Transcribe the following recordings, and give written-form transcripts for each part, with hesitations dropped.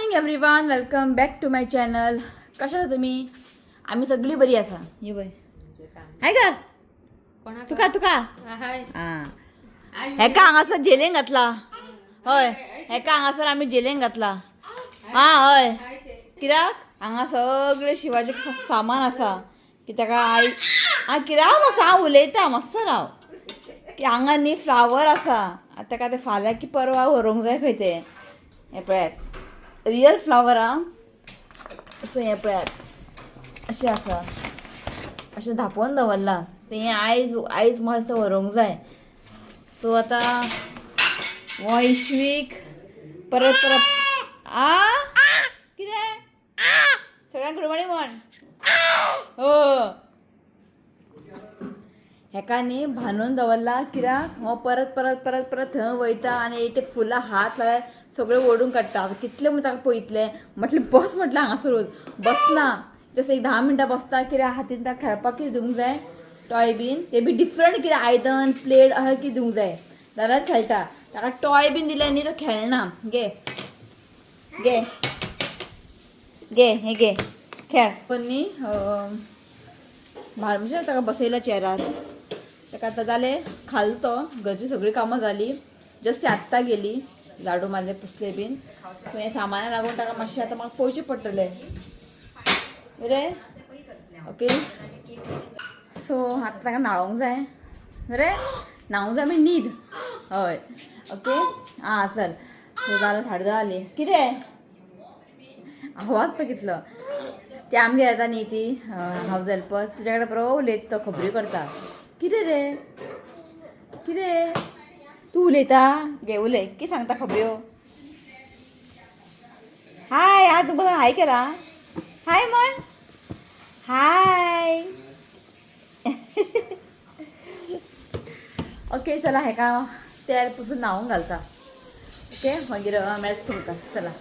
Morning everyone, welcome back to my channel. कशा आसा तुमी? आमी सगळी बरी आसा. ही पळय, हाय कर. तुका तुका. हाय. आं, हेका हांगासर जेलेन घातला. हय, हेका हांगासर आमी जेलेन घातला. आं हय, कित्याक हांगा सगळें शिवाचें सामान आसा की ताका आई. आं, कित्याक मातसो हांव उलयता, मातसो राव. की हांगा न्ही फ्लावर आसा. आतां ताका ते फाल्यां की परवा व्हरूंक जाय खंय ते. हें पळयात, रियल फ्लावर. आं, सो हें पळयात, अशें आसा, अशें धांपोवन दवरलां तें. आयज आयज म्हाका दिसता व्हरूंक जाय. सो आतां हो इश्वीक परत परत आ कितें सगळ्यांक गुड मॉर्निंग म्हण. हो, हेका न्ही बांदून दवरला कित्याक हो परत परत परत परत थंय वयता आनी ते फुलां हात लायल्यार सगळें ओडून काडटा. आतां कितलें म्हूण ताका पळयतलें. म्हटलें बस, म्हटलें हांगासरूच बसना. जस्ट एक 10 मिनटां बसता. कित्याक हातीन ताका खेळपाक कितें दिवंक जाय, टॉय बीन, ते बी डिफरंट कितें आयदन, प्लेट अशें कितें दिवंक जाय जाल्यार खेळटा. ताका टॉय बीन दिलें न्ही तो खेळना. घे घे घे, हे घे, खेळ. पण न्ही भायर म्हणजे ताका बसयला चेरार. ताका आतां जालें, खाल तो. घरची सगळीं कामां जाली, जस्ट आत्तां गेली, झाडू मारले, पुसले बीन. सो हें सामाना लागून ताका मातशें आतां म्हाका पळोवचें पडटलें बरें. ओके, सो आतां ताका न्हाळोंक जाय बरें, न्हावंक जाय मागीर न्हीद. हय, ओके. आं चल. सो जालें, 10:30 जालीं. कितें आवाज पळय कितलो. ती आमगेर येता न्ही ती हावज हेल्पर, तिच्या कडेन बरो उलयता तो, खबरी करता. कितें रे, कितें तूं उलयता? घे उलय. कितें सांगता खबऱ्यो? हाय. आज तुमकां हाय केला. हाय म्हण. हाय. ओके, चला, हेका तेल पुसून न्हावंक घालता. ओके, मागीर मॅच करता. चला,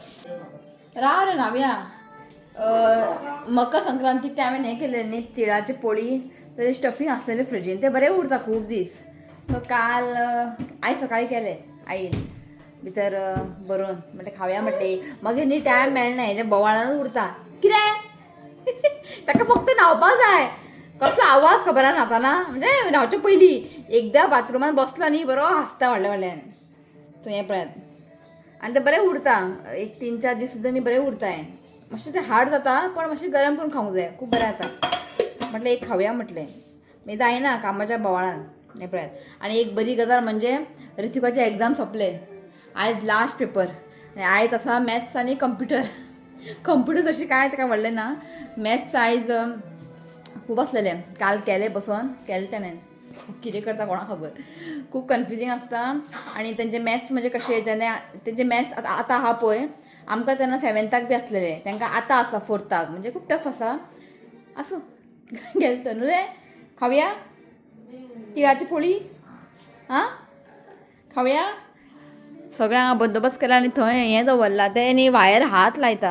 राव रे, न्हावया. मकर संक्रांतीक ते हांवें हें केलें न्ही, तिळाची पोळी. तेजें स्टफींग आसलेलें फ्रिजीन, तें बरें उरता खूब दीस. सो काल आयज सकाळीं केलें आईन भितर बरोवन. म्हटलें खावया म्हटलें. मागीर न्ही टायम मेळना, हेजें बोवाळानूच उरता. कितें ताका फक्त न्हावपाक जाय. कसलो आवाज खबर आहा न्हाताना, म्हणजे न्हावचे पयलीं एकदां बाथरुमान बसलो न्ही, बरो हांसता व्हडल्या व्हडल्यान. सो हें पळयात, आनी तें बरें उरता. एक 3-4 दीस सुद्दां न्ही बरें उरता. हें मातशें तें हार्ड जाता, पण मातशें गरम करून खावंक जाय, खूब बरें जाता. म्हटलें एक खावया म्हटलें, मागीर जायना कामाच्या बोवाळान. हें पळयात. आनी एक बरी गजाल म्हणजे ऋतिकाचे एग्जाम सोंपले. आयज लास्ट पेपर आनी आयज आसा मॅथ्स आनी कंप्युटर. कंप्युटर तशें कांय ताका व्हडलें ना. मॅथ्स आयज खूब आसलेलें. काल केलें, बसोन केलें तेणें. कितें करता कोणाक खबर. खूब कन्फ्युजींग आसता. आनी तेंचे मॅथ्स म्हणजे कशें तेन्ना तेंचे मॅथ्स आतां आतां आहा पळय, आमकां तेन्ना सेवेंताक बी आसलेले, तांकां आतां आसा फोर्थाक, म्हणजे खूब टफ आसा. आसूं, गेले तर. न्हू रे, खावया तिळाची पोळी? आं, खावया. सगळें हांगा बंदोबस्त केला आनी थंय हें दवरलां तें न्ही वायर हात लायता.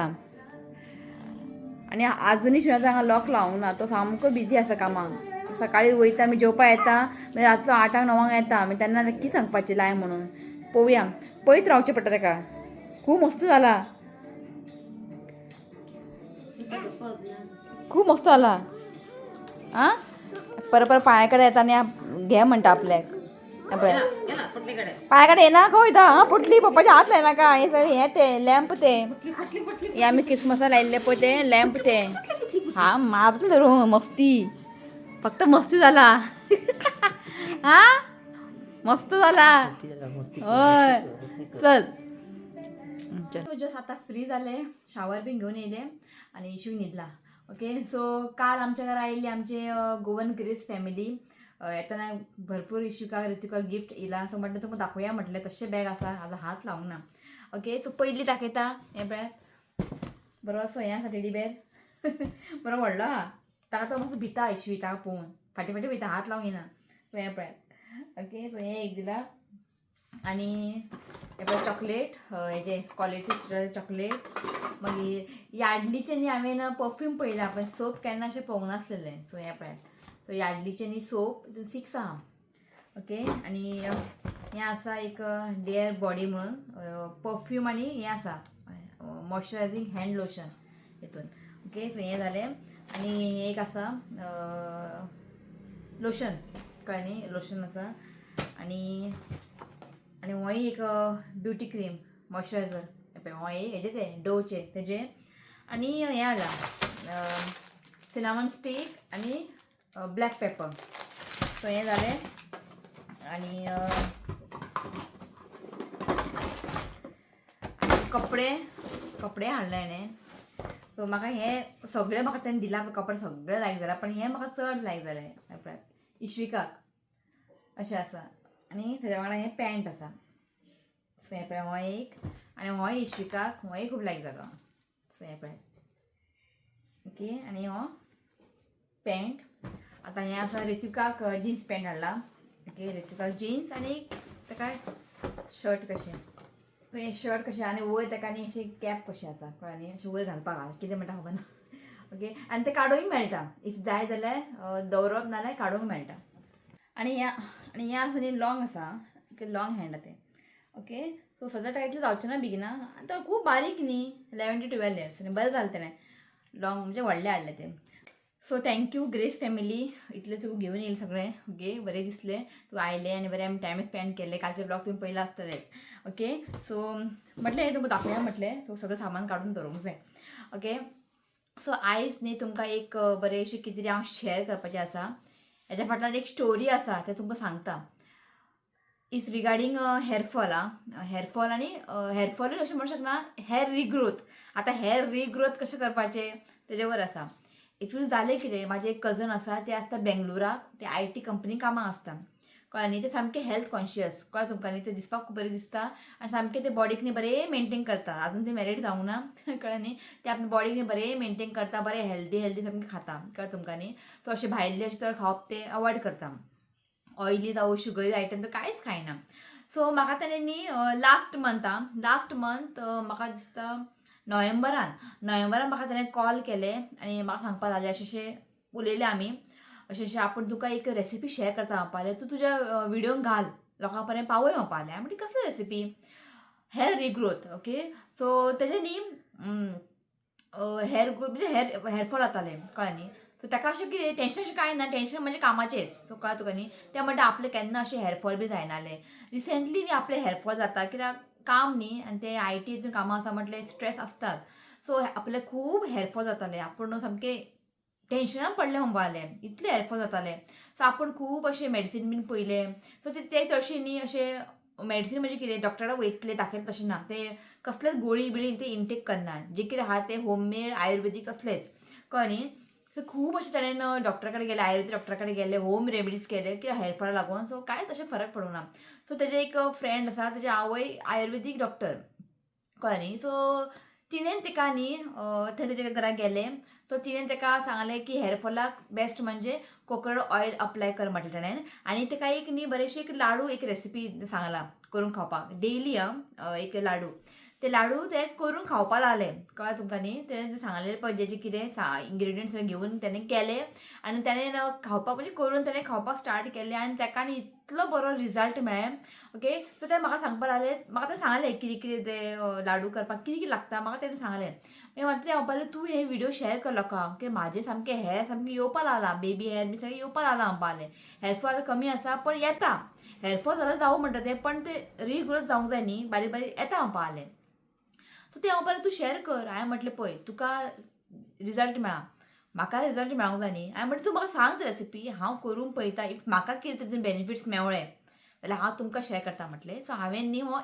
आनी आजुनूय शिवाय हांगा लॉक लावंक ना. तो सामको बिजी आसा कामाक. सकाळी वयता, आमी जेवपा येता, मागीर रातचो 8ांक 9ांक येता. मागीर तेन्ना नक्की सांगपाची लाय म्हणून. पळोवया, पळयत रावचें पडटा ताका. खूब मस्त जाला, खूब मस्त जाला. आं, परत परत पांया कडेन येता आनी घे म्हणटा आपल्याक. हें पळय, पांया कडेन येना. खंय वयता? आं, पोटली पप्पाच्या हात लायनाका. हें सगळें हें तें लॅम्प तें हे आमी क्रिसमसा लायिल्ले पळय तें लॅम्प तें. हा, मारतले धरून. मस्ती, फक्त मस्ती जाला. हा, मस्त जाला. हय, चल चल. जस्ट आतां फ्री जाले, शावर बीन घेवन येयले आनी इशू न्हिदला. ओके, सो काल आमच्या घरा आयिल्ली आमचे गोवन ग्रेस फॅमिली. येतना भरपूर इशुका ऋतिका गिफ्ट येयला. सो म्हटलें तुमकां दाखोवया म्हटलें. तशें बॅग आसा, आतां हात लावंक ना. ओके, सो पयली दाखयता. हें पळय, बरो असो हें आसा, टेडी बेर बरो व्हडलो आहा. ताका तो मातसो भिता इशवी, ताका पळोवन फाटीं फाटीं वयता, हात लावंक येना. सो हें पळयात. ओके, सो हें एक दिला. आनी हे पळय चॉकलेट, हेजे क्वॉलिटी चॉकलेट. मागीर यार्डलीचे न्ही हांवें परफ्यूम पळयला, पण सोप केन्ना अशें पळोवंक नासलेलें. सो हें पळयात. सो यार्डलीचे न्ही सोप, तितून सिक्स आहा. ओके. आनी हें आसा एक डेअर बॉडी म्हणून परफ्यूम आनी हें आसा मॉइश्चरायझींग हँड लोशन हितून. ओके, सो हें जालें. आनी हें एक आसा लोशन, कळ्ळें न्ही, लोशन आसा. आनी आनी होय एक ब्युटी क्रीम मॉइश्चरायझर पळय, होय हेजें तें डोवचें तेजें. आनी हें हाडलां सिनामन स्टीक आनी ब्लॅक पेपर. सो हें जालें. आनी आनी कपडे कपडे हाडले हाणें. सो म्हाका हें सगळें म्हाका तेणें दिलां कपडे सगळे लायक जाला, पण हें म्हाका चड लायक जालें पळयात इश्विकाक अशें आसा. आनी तेज्या वांगडा हें पॅन्ट आसा. सो हें पळय, हो एक आनी होय इश्विकाक होय खूब लायक जालो. सो हें पळय, ओके. आनी हो पॅन्ट. आतां हें आसा रेचुकाक जिन्स पॅन्ट हाडला. ओके, रेचुकाक जिन्स आनी ताका शर्ट कशें. सो हें शर्ट कशें आनी वयर ताका आनी अशी कॅप कशें आसा, कळ्ळें न्ही, अशें वयर घालपाक कितें म्हणटा खबर ना. ओके, आनी तें काडूंक मेळटा if जाय जाल्यार दवरप, नाल्यार काडूंक मेळटा. आनी ह्या आनी हें आसा न्ही लॉंग आसा. ओके, लॉंग हँड तें. ओके, सो सद्या ताका इतलें जावचें ना बेगिना, आनी तो खूब बारीक न्ही, 11 टू 12 इयर्स. आनी बरें जालें तेणें लॉंग म्हणजे व्हडलें हाडलें तें. So thank you grace family, इतलें तूं घेवन येयलें सगळें. ओके, बरें दिसलें तूं आयलें आनी बरें आमी टायम स्पेंड केलें. कालचे ब्लॉग तुमी पयले आसतले. ओके, सो म्हटलें हें तुमकां दाखोवया म्हटलें. सो सगळें सामान काडून दवरूंक जाय. ओके, सो आयज न्ही तुमकां एक बरें अशें कितें तरी हांव शेअर करपाचें आसा. हेज्या फाटल्यान एक स्टोरी आसा, तें तुमकां सांगता. It's regarding hair fall. आं, हेअरफॉल आनी हेअरफॉलूय अशें म्हणूंक शकना, हेअर रिग्रोथ. आतां हेअर रिग्रोथ कशें करपाचें तेजेवर आसा. एक्चुली जालें कितें, म्हाजें एक कजन आसा, ते आसता बेंगलोराक, ते IT कंपनी कामाक आसता, कळ्ळें न्ही. ते सामके हेल्थ कॉन्शियस, कळ्ळें तुमकां न्ही. ते दिसपाक खूब बरें दिसता आनी सामके ते बॉडीक न्ही बरें मेंटेन करता. अजून ते मॅरीड जावंक ना, कळ्ळें न्ही. ते आपल्या बॉडीक न्ही बरें मेंटेन करता, बरें हेल्दी हेल्दी सामकें खाता, कळ्ळें तुमकां न्ही. सो अशें भायलें अशें चड खावप ते अवॉयड करता. ऑयली जावं शुगरी आयटम ते कांयच खायना. सो म्हाका तेणें न्ही लास्ट मंथ, आं, लास्ट मंथ म्हाका दिसता नोव्हेंबरान, नोव्हेंबरान म्हाका तेणें कॉल केलें आनी म्हाका सांगपाक लागलें, अशें अशें उलयलें आमी, अशें अशें आपूण तुका एक रेसिपी शेअर करता म्हणपाक लागलें, तूं तुज्या विडियोन घाल, लोकां पर्यंत पावय म्हणपाक लागलें. हांवें म्हणलें कसली recipe? Hair regrowth. Okay, so तेजें न्ही हेअर ग्रोथ म्हणजे हेअरफॉल जातालें, कळ्ळें न्ही. सो ताका अशें कितें टेंशन अशें कांय ना, टेंशन म्हणजे कामाचेंच. सो कळ्ळें तुका न्ही. ते म्हणटा आपलें केन्ना अशें हेअरफॉल बी जायनालें, रिसेंटली न्ही आपलें हेअरफॉल जाता, कित्याक काम न्ही आनी ते IT हितून कामां आसा म्हटलें स्ट्रेस आसतात. सो आपलें खूब हेअरफॉल जातालें, आपूण सामकें टेंशनान पडलें म्हणपा लागलें, इतलें हेअरफॉल जातालें. सो आपूण खूब अशें मेडिसीन बीन पयलें. सो ते चडशें न्ही अशें मेडिसीन म्हणजे कितें डॉक्टरा वयतले दाखयतले तशें ना, ते कसलेच गोळी बिळी ते इंटेक करना, जे कितें आहा ते होममेड आयुर्वेदीक तसलेच, कळ्ळें न्ही. सो खूब अशें ताणें डॉक्टरा कडेन गेले, आयुर्वेदीक डॉक्टरा कडेन गेले, होम रेमेडीज केले कित्याक हेअरफॉला लागून. सो कांयच अशें फरक पडूंक ना. सो तेजें एक फ्रेंड आसा, तेजी आवय आयुर्वेदीक डॉक्टर, कळ्ळें न्ही. सो तिणेन तिका न्ही थंय तेच्या घरा गेलें, सो तिणेन ताका सांगलें की हेअरफॉलाक बेस्ट म्हणजे कोकोनट ऑयल अप्लाय कर म्हटलें ताणें. आनी ताका एक न्ही बरेशे एक लाडू एक रेसिपी सांगला करून खावपाक डेली. आं, एक लाडू, ते लाडू ते करून खावपा लागले, कळ्ळें तुमकां न्ही. तेणें सांगलें पळय जेजे कितें इंग्रिडियंट्स घेवन तेणें केले आनी तेणें खावपाक म्हणजे करून तेणें खावपाक स्टार्ट केलें आनी ताका न्ही इतलो बरो रिजल्ट मेळ्ळें. ओके, सो ते म्हाका सांगपाक लागले, म्हाका तें सांगलें कितें कितें ते लाडू करपाक कितें कितें लागता, म्हाका तेणें सांगलें. मागीर म्हणटा तें म्हणपाक लागलें, तूं हे विडियो शेअर कर लोकांक की म्हाजें सामकें हेअर सामकें येवपा लागलां, बेबी हेअर बी सगळें येवपा लागलां म्हणपा लागलें. हेअरफॉल आतां कमी आसा पण येता, हेअरफॉल जाल्यार जावं म्हणटा तें, पण ते रिग्रोथ जावंक जाय न्ही, बारीक बारीक येता म्हणपा लागलें. सो तें म्हणपा लागलें तूं शेअर कर. हांवें म्हटलें पळय तुका रिजल्ट मेळ्ळा, म्हाका रिजल्ट मेळोंक जाय न्ही. हांवें म्हटलें तूं म्हाका सांग रेसिपी, हांव करून पळयता, if म्हाका कितें तितून बेनिफिट्स मेवळे जाल्यार हांव तुमकां शेअर करता म्हटलें. सो हांवें न्ही हो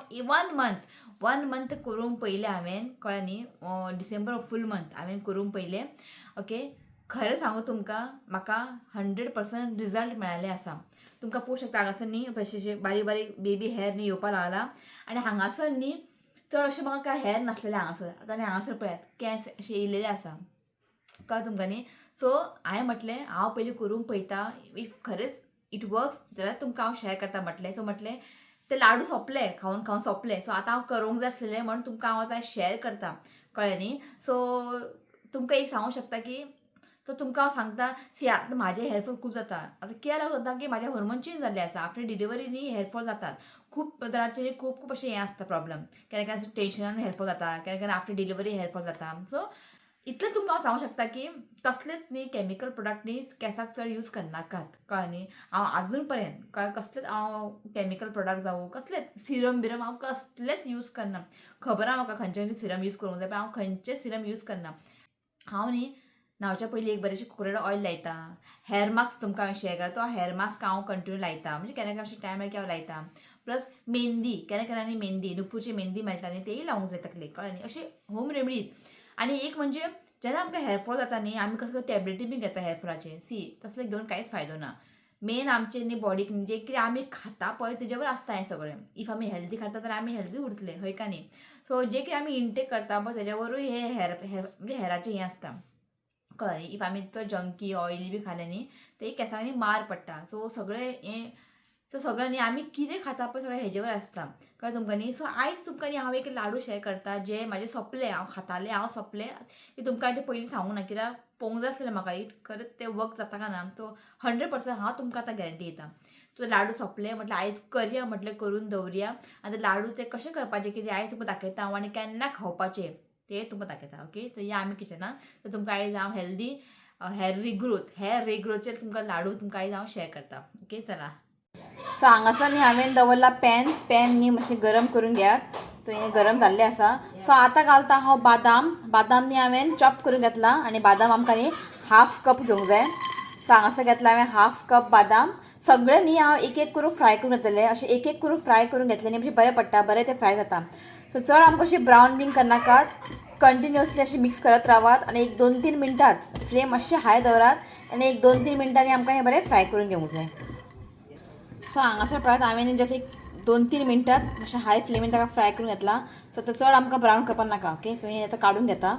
वन मंथ करून पयलें हांवें, कळ्ळें न्ही, डिसेंबर फूल मंथ हांवें करून पयलें. ओके, खरें सांगू तुमकां, म्हाका 100% रिजल्ट मेळ्ळेले आसा. तुमकां पळोवंक शकता हांगासर न्ही अशे अशे बारीक बारीक बेबी हेअर न्ही येवपा लागला. आनी हांगासर न्ही चड अशें म्हाका कांय हेअर नासलेले हांगासर, आतां आनी हांगासर पळयात केंस अशे येयलेले आसा, कळ्ळें तुमकां न्ही. सो हांवें म्हटलें हांव पयलीं करून पळयता, if खरेंच it works जाल्यार तुमकां हांव शेअर करता म्हटलें. सो म्हटलें ते लाडू सोंपले, खावन खावन सोंपले, सो आतां हांव करूंक जाय आसलेलें म्हणून तुमकां हांव आतां शेअर करता, कळ्ळें न्ही. सो तुमकां एक सांगूंक शकता की सो तुमकां हांव सांगता, सी आतां म्हाजे हेअरफॉल खूब जाता. आतां कित्याक लागून जाता की म्हाजे हॉर्मोन चेंज जाल्ले आसा. आफ्टर डिलिव्हरी न्ही हेअरफॉल जातात खूब तरांचे, खूब खूब अशें हें आसता प्रॉब्लम. केन्ना केन्ना टेन्शनान हेअरफॉल जाता, केन्ना केन्ना आफ्टर डिलिव्हरी हेअरफॉल जाता. सो इतलें तुमकां हांव सांगूंक शकता की कसलेच न्ही केमिकल प्रोडक्ट न्ही केंसाक चड यूज करनाकात, कळ्ळें न्ही. हांव आजून पर्यंत कळ्ळें कसलेच हांव केमिकल प्रोडक्ट जावं कसलेच सिरम बिरम हांव कसलेच यूज करना. खबर आहा म्हाका खंयचे खंयचे सिरम यूज करूंक जाय, पण हांव खंयचे सिरम यूज करना. हांव न्ही न्हावच्या पयलीं एक बरेंशें कोकोनट ऑयल लायता. हेअर मास्क तुमकां हांवें शेअर केला, तो हेअर मास्क हांव कंटिन्यू लायता, म्हणजे केन्ना केन्ना अशें टायम की हांव लायता. प्लस मेहंदी, केन्ना केन्ना न्ही मेहंदी, नुपूरची मेहंदी मेळटा न्ही, तेय लावंक जाय तकलेक, कळ्ळें न्ही. अशें होम रेमडीज. आनी एक म्हणजे जेन्ना आमकां हेअरफॉल जाता न्ही, आमी कसलो टॅबलेटी बी घेता हेअरफॉलाचे, सी तसलें घेवन कांयच फायदो ना. मेन आमचे न्ही बॉडीक जे कितें आमी खाता पळय तेजेवर आसता हें सगळें. If आमी हेल्दी खाता जाल्यार आमी हेल्दी उरतले, हय का न्ही. सो जे कितें आमी इंटेक करता पळय तेजेवरूय हे हेअर हेअर म्हणजे हेराचें हें आसता, कळ्ळें. If आमी चड जंकी ऑयली बी खालें न्ही ते केंसांक न्ही मार पडटा. सो सगळें हें, सो सगळें न्ही आमी कितें खाता पळय सगळें हेजेवर आसता, कळ्ळें तुमकां न्ही. सो आयज तुमकां न्ही हांव एक लाडू शेअर करता जे म्हाजे सोंपले, हांव खातालें, हांव सोंपले की तुमकां हांवें ते पयलीं सांगूंक ना कित्याक पळोवंक जाय आसलें म्हाका एक खरेंच तें वर्क जाता काय ना. सो 100% हांव तुमकां आतां गॅरंटी दिता. सो लाडू सोंपले म्हटल्यार आयज करया, म्हटलें करून दवरया. आनी लाडू ते कशे करपाचे कितें आयज तुमकां दाखयता हांव, आनी केन्ना खावपाचे ते तुमकां दाखयता. ओके, सो या आमी किचनान. सो तुमकां आयज हांव हेल्दी हेअर रिग्रोथ, हेअर रिग्रोथचेर तुमकां लाडू तुमकां आयज हांव शेअर करता. ओके, चला. सो हांगासर न्ही हांवें दवरला पॅन. पॅन न्ही मातशें गरम करून घेयात. सो हें गरम जाल्लें आसा. सो आतां घालता हांव बादाम. बादाम न्ही हांवें चॉप करून घेतला आनी बादाम आमकां न्ही हाफ कप घेवंक जाय. सो हांगासर घेतला हांवें हाफ कप बादाम. सगळे न्ही हांव एक एक करून फ्राय करून घेतलें. अशें एक एक करून फ्राय करून घेतलें न्ही म्हणजे बरें पडटा, बरें ते फ्राय जाता. सो चड आमकां अशें ब्रावन बीन करनाकात, कंटिन्युअसली अशें मिक्स करत रावात आनी एक 2-3 मिनटां फ्लेम मातशें हाय दवरात आनी एक 2-3 मिनटांनी आमकां हें बरें फ्राय करून घेवंक जाय. सो हांगासर पळयात हांवें जस्ट एक 2-3 मिनटां मातशें हाय फ्लेमीन ताका फ्राय करून घेतला. सो तो चड आमकां ब्रावन करपाक नाका. ओके, सो हें आतां काडून घेता.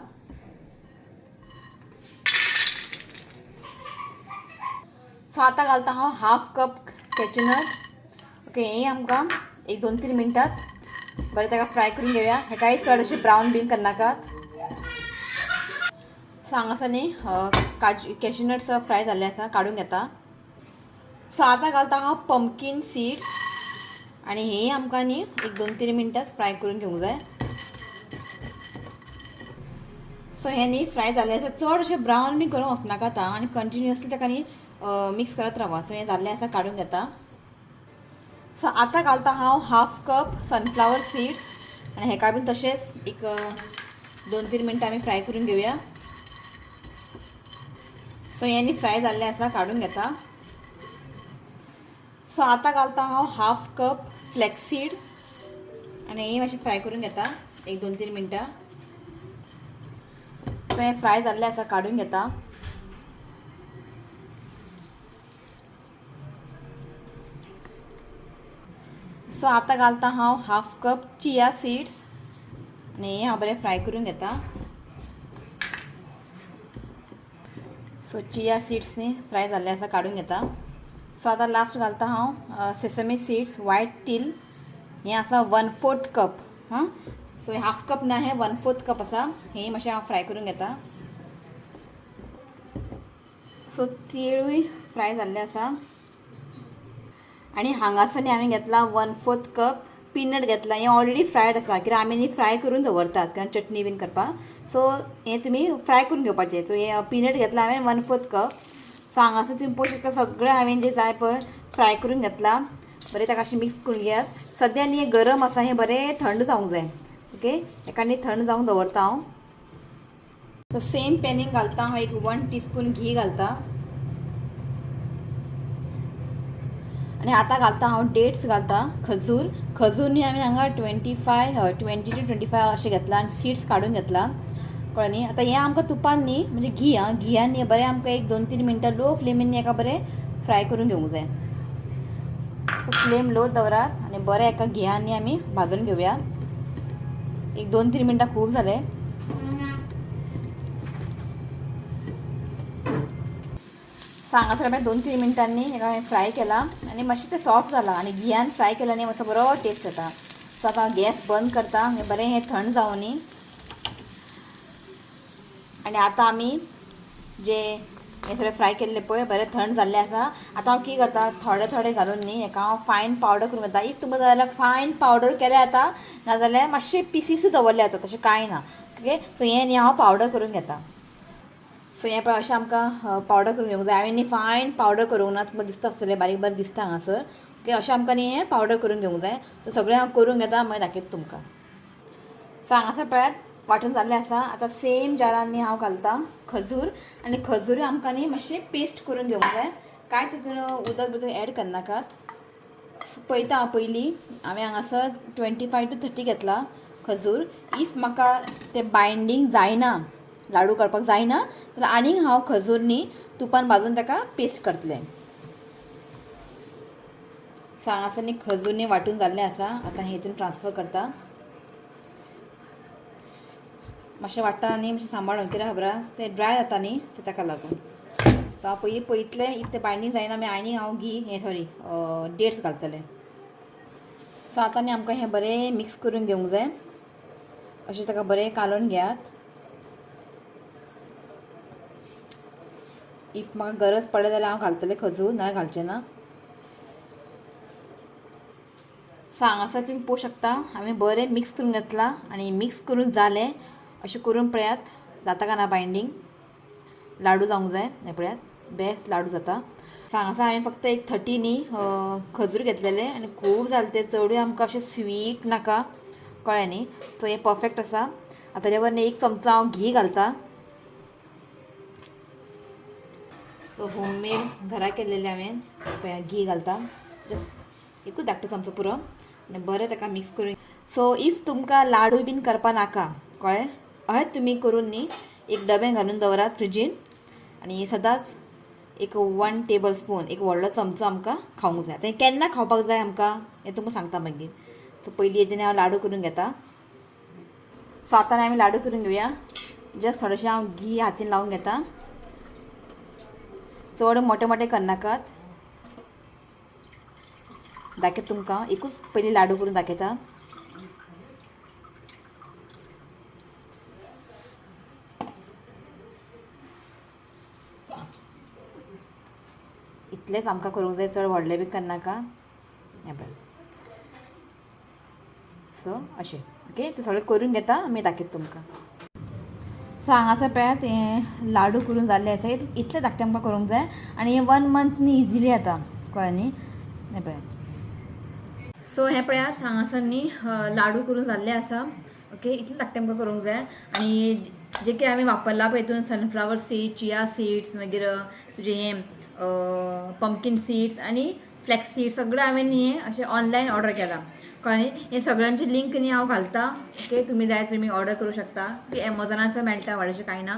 सो आतां घालता हांव हाफ कप कॅच्युनट. ओके, हें आमकां एक 2-3 मिनटां बरें ताका फ्राय करून घेवया. हेकाय चड अशें ब्रावन बीन करनाकात. सो हांगासर न्ही काजू कॅश्युनट्स फ्राय जाल्ले आसा, काडून घेता. सो आतां घालता हांव पंपकीन सीड्स आनी हे आमकां न्ही एक 2-3 मिनटां फ्राय करून घेवंक जाय. सो हें न्ही फ्राय जाल्लें आसा, चड अशें ब्रावन बी करूंक वचनाका आतां आनी कंटिन्युअसली ताका न्ही मिक्स करत रावा. सो हें जाल्लें आसा, काडून घेता. सो आतां घालता हांव हाफ कप सनफ्लावर सीड्स आनी हेका बीन तशेंच एक 2-3 मिनटां आमी फ्राय करून घेवया. सो हें न्ही फ्राय जाल्लें आसा, काडून घेता. सो आतां घालता हांव हाफ कप फ्लॅक्सीड आनी हें मातशें फ्राय करून घेता एक 2-3 मिनटां. सो हें फ्राय जाल्लें आसा, काडून घेता. सो आतां घालता हांव हाफ कप चिया सीड्स आनी हें हांव बरें फ्राय करून घेता. सो चिया सीड्स न्ही फ्राय जाल्ले आसा, काडून घेता. सो आतां लास्ट घालता हांव सेसमी सीड्स, वायट तील. हें आसा 1/4 कप. हां, सो हाफ कप ना, हें 1/4 कप आसा. हें मातशें हांव फ्राय करून घेता. सो तिळूय फ्राय जाल्ले आसा. आनी हांगासर न्ही हांवें घेतला 1/4 कप पिनट घेतला. हें ऑलरेडी फ्रायड आसा, कित्याक आमी न्ही फ्राय करून दवरतात कारण चटणी बीन करपाक. सो हें तुमी फ्राय करून घेवपाचें. सो हें पिनट घेतला हांवें 1/4 कप. सो हांगासर तुमी पळोवंक शकता सगळें हांवें जें जाय पळय फ्राय करून घेतला. बरें ताका अशें मिक्स करून घेयात. सद्या न्ही हें गरम आसा, हें बरें थंड जावंक जाय. ओके, हेका न्ही थंड जावंक दवरता हांव. सो सेम पॅनीन घालता हांव एक 1 टीस्पून घी घालता आनी आतां घालता हांव डेट्स घालता, खजूर. खजूर न्ही हांवें हांगा 20 to 25 अशें घेतला आनी सीड्स काडून घेतला, कळ्ळें न्ही. आतां हें आमकां तुपान न्ही म्हणजे घी, आं घियान न्ही बरें आमकां एक 2-3 मिनटां लो फ्लेमीन न्ही हेका बरें फ्राय करून घेवंक जाय. सो फ्लेम लो दवरात आनी बरें एका घियान न्ही आमी भाजून घेवया. एक 2-3 मिनटां खूब जालें. हांगासर हांवें 2-3 मिनटांनी हेका हांवें फ्राय केला आनी मातशें तें सॉफ्ट जालां आनी घियान फ्राय केल्यार न्ही मातसो बरो टेस्ट येता. सो आतां हांव गॅस बंद करता आनी बरें हें थंड जावनी. आनी आतां आमी जे हें सगळें फ्राय केल्लें पळय बरें थंड जाल्लें आसा. आतां हांव कितें करता, थोडे थोडे घालून न्ही हेका हांव फायन पावडर करून घेता. If तुमकां जाय जाल्यार फायन पावडर केल्यार जाता, नाजाल्यार मातशे पिसीसूय दवरले जाता, तशें कांय ना. ओके, सो हें न्ही हांव पावडर करून घेता. सो हें पळय अशें आमकां पावडर करून घेवंक जाय. हांवें न्ही फायन पावडर करूंक ना, तुमकां दिसता आसतलें बारीक बारीक दिसता हांगासर. ओके, अशें आमकां न्ही हें पावडर करून घेवंक जाय. सो सगळें हांव करून घेता, मागीर दाखयता तुमकां. सो हांगासर पळयात वांटून जाल्लें आसा. आतां सेम जारान न्ही हांव घालता खजूर, आनी खजूर आमकां न्ही मातशें पेस्ट करून घेवंक जाय. कांय तितून उदक बिदक एड करनाकात. पळयता हांव पयलीं, हांवें हांगासर 25 टू 30 घेतला खजूर. If म्हाका तें बायंडींग जायना, लाडू करपाक जायना, जाल्यार आनीक हांव खजूर न्ही तुपान भाजून ताका पेस्ट करतलें. सो हांगासर न्ही खजूर न्ही वांटून जाल्लें आसा. आतां हेतून ट्रान्सफर करता. मातशें वांट्टा न्ही मातशें सांबाळून, कित्याक खबर आहा तें ड्राय जाता न्ही, सो ताका लागून. सो हांव पयलीं पळयतलें, if तें बायंडींग जायना मागीर आनीक हांव घी हें सॉरी डेट्स घालतलें. सो आतां न्ही आमकां हें बरें मिक्स करून घेवंक जाय. अशें ताका बरें कालोवन घेयात. If म्हाका गरज पडले जाल्यार हांव घालतलें खजूर, नाजाल्यार घालचें ना. सो हांगासर तुमी पळोवंक शकता हांवें बरें मिक्स करून घेतलां आनी मिक्स करून जालें. अशें करून पळयात जाता काय ना बायंडींग, लाडू जावंक जाय. हें पळयात बेस्ट लाडू जाता. सो हांगासर हांवें फक्त एक 30 न्ही खजूर घेतलेले आनी खूब जाले ते, चडूय आमकां अशें स्वीट नाका, कळ्ळें न्ही. सो हें परफेक्ट आसा. आतां तेजे वर न्ही एक चमचो हांव घी घालता. सो होममेड घरा केल्लेलें हांवें पळया घी घालता, जस्ट एकूच धाकटो चमचो पुरो आनी बरें ताका मिक्स करून. सो if तुमकां लाडू बीन करपा नाका, कळ्ळें, अशेंच तुमी करून न्ही एक डब्यान घालून दवरात फ्रिजीन आनी सदांच एक 1 टेबल स्पून, एक व्हडलो चमचो आमकां खावंक जाय. आतां हें केन्ना खावपाक जाय आमकां हें तुमकां सांगता मागीर. सो पयलीं हेजें हांव लाडू करून घेता. सो आतां आमी लाडू करून घेवया. जस्ट थोडेशें हांव घी हातीन लावन घेता, चड मोटे मोटे करनाकात. दाखयता तुमकां, एकूच पयलीं लाडू करून दाखयता. इतलेंच आमकां करूंक जाय, चड व्हडलें बी करनाका. हें पळय, सो अशें ओके. ते सगळें करून घेता, आमी दाखयता तुमकां. सो हांगासर पळयात हें लाडू करून जाल्ले आसा. इतलें धाकटें आमकां करूंक जाय आनी हें 1 मंथ न्ही इजिली जाता, कळ्ळें न्ही. हें पळयात. सो हें पळयात हांगासर न्ही लाडू करून जाल्ले आसा. ओके, इतलें धाकटें आमकां करूंक जाय. आनी जे कितें आमी वापरलां पळय हितून सनफ्लावर सीड, चिया सीड्स, मागीर तुजें हें पंपकीन सीड्स आनी फ्लॅक्स सीड्स, सगळें हांवें न्ही हें अशें ऑनलायन ऑर्डर केलां, कळ्ळें न्ही. हें सगळ्यांची लिंक न्ही हांव घालता. ओके, तुमी जाय तुमी ऑर्डर करूं शकता, की एमेझॉनाचो मेळटा, व्हडलेशें कांय ना.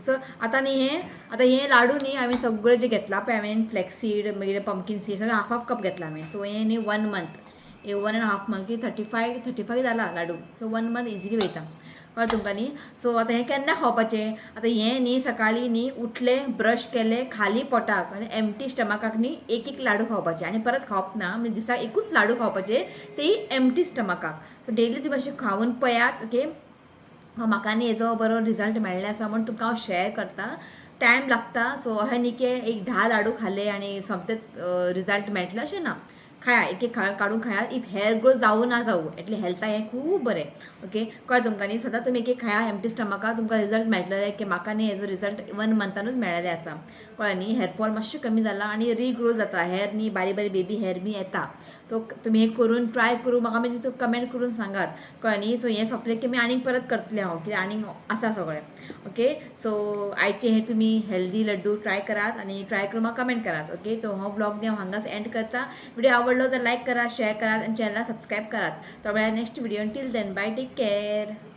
सो आतां न्ही हें आतां हें लाडू न्ही हांवें सगळें जें घेतलां पळय हांवें फ्लॅक्स सीड मागीर पंपकीन सीड सगळें हाफ हाफ कप घेतलां हांवें. सो हें न्ही 1 मंथ, एक 1.5 मंथ की 35 जाला लाडू. सो 1 मंथ इजिली वयता, कळ्ळें तुमकां न्ही. सो आतां हें केन्ना खावपाचें, आतां हें न्ही सकाळीं न्ही उठलें, ब्रश केलें, खाली पोटाक आनी एम्प्टी स्टमकाक न्ही एक एक लाडू खावपाचे आनी परत खावप ना, म्हणजे दिसाक एकूच लाडू खावपाचे, तेय एम्प्टी स्टमकाक. सो डेली तुमी अशें खावन पळयात. ओके, म्हाका न्ही हेजो बरो रिजल्ट मेळ्ळें आसा म्हूण तुमकां हांव शेअर करता. टायम लागता, सो अशें न्ही की एक 10 लाडू खाले आनी सोमतेच रिजल्ट मेळटलें अशें ना. खाया, एक एक काडून खाया. If hair growth जावं ना जावं, एटली हेल्थाक हें खूब बरें. ओके, कळ्ळें तुमकां न्ही. सदां तुमी एक एक खाया एम्प्टी स्टमकाक, तुमकां रिजल्ट मेळटले की म्हाका न्ही हेजो रिजल्ट 1 मंथानूच मेळ्ळेलें आसा, कळ्ळें न्ही. हेअरफॉल मातशें कमी जाला आनी रिग्रोथ जाता, हेअर न्ही बारीक बारीक बेबी हेअर बी येता. सो तुमी हें करून ट्राय करून म्हाका मागीर कमेंट करून सांगात, कळ्ळें न्ही. सो हें सोंपलें की मागीर आनीक परत करतलें हांव, कित्याक आनीक आसा सगळें. ओके, सो आयचे हे तुमी हेल्दी लड्डू ट्राय करात आनी ट्राय करून म्हाका कमेंट करात. ओके, सो हो ब्लॉग न्ही हांव हांगाच एंड करता. व्हिडिओ आवडलो तर लायक करा, शेअर करात आनी चॅनलाक सबस्क्रायब करात. तो मेळया next video. Till then bye, take care.